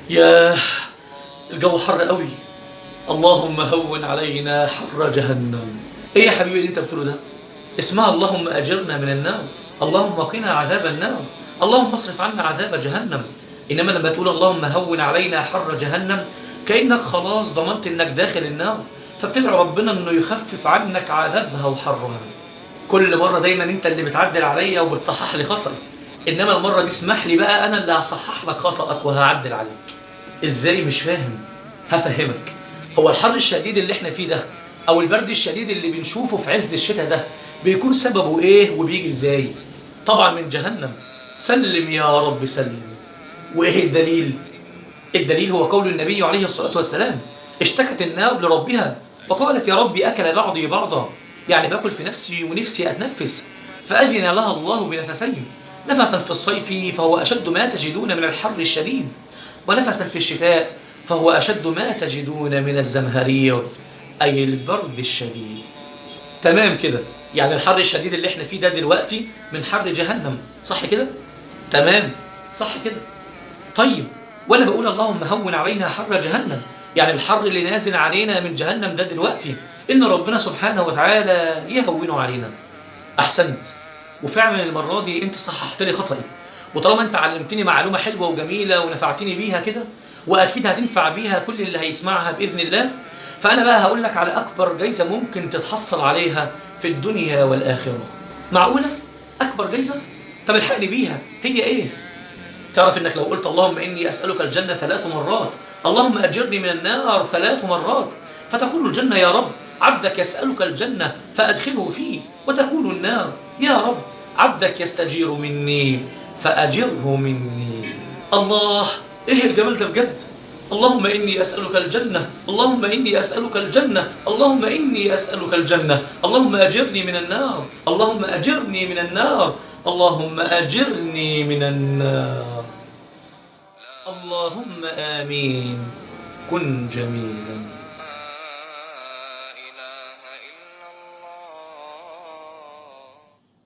ياه، الجو حر قوي. اللهم هون علينا حر جهنم. ايه يا حبيبي اللي انت بتقوله ده؟ اسمها اللهم اجرنا من النار، اللهم قنا عذاب النار، اللهم اصرف عنا عذاب جهنم. انما لما تقول اللهم هون علينا حر جهنم كانك خلاص ضمنت انك داخل النار، فبتدعي ربنا انه يخفف عنك عذابها وحرها. كل مرة دايما انت اللي بتعدل عليا وبتصحح لي خطأي، انما المرة دي اسمح لي بقى انا اللي هصحح لك خطأك وهعدل عليك. ازاي؟ مش فاهم. هفهمك. هو الحر الشديد اللي احنا فيه ده او البرد الشديد اللي بنشوفه في عز الشتاء ده بيكون سببه ايه وبيجي ازاي؟ طبعا من جهنم. سلم يا رب سلم. وايه الدليل؟ الدليل هو قول النبي عليه الصلاة والسلام: اشتكت النار لربها وقالت يا ربي أكل بعضي بعضا، يعني باكل في نفسي ونفسي أتنفس. فأذن لها الله بنفسين، نفسا في الصيف فهو أشد ما تجدون من الحر الشديد، ونفسا في الشتاء فهو أشد ما تجدون من الزمهرير، أي البرد الشديد. تمام كده؟ يعني الحر الشديد اللي احنا فيه ده دلوقتي من حر جهنم، صح كده؟ تمام، صح كده. طيب وانا بقول اللهم هون علينا حر جهنم، يعني الحر اللي نازل علينا من جهنم ده دلوقتي ان ربنا سبحانه وتعالى يهونه علينا. احسنت. وفعلا المرة دي انت صححت لي خطأي، وطالما انت علمتني معلومة حلوة وجميلة ونفعتني بيها كده، واكيد هتنفع بيها كل اللي هيسمعها باذن الله، فانا بقى هقول لك على اكبر جايزة ممكن تتحصل عليها في الدنيا والاخرة. معقولة اكبر جايزة؟ طب الحقني بيها، هي ايه؟ تعرف انك لو قلت اللهم اني اسالك الجنة 3 مرات، اللهم اجرني من النار 3 مرات، فتقول الجنة يا رب عبدك يسالك الجنة فادخله فيه، وتقول النار يا رب عبدك يستجير مني فاجره مني. الله، ايه الجمال ده بجد! اللهم اني اسالك الجنة، اللهم اني اسالك الجنة، اللهم اني اسالك الجنة، اللهم اجرني من النار، اللهم اجرني من النار، اللهم اجرني من النار. اللهم امين. كن جميلا.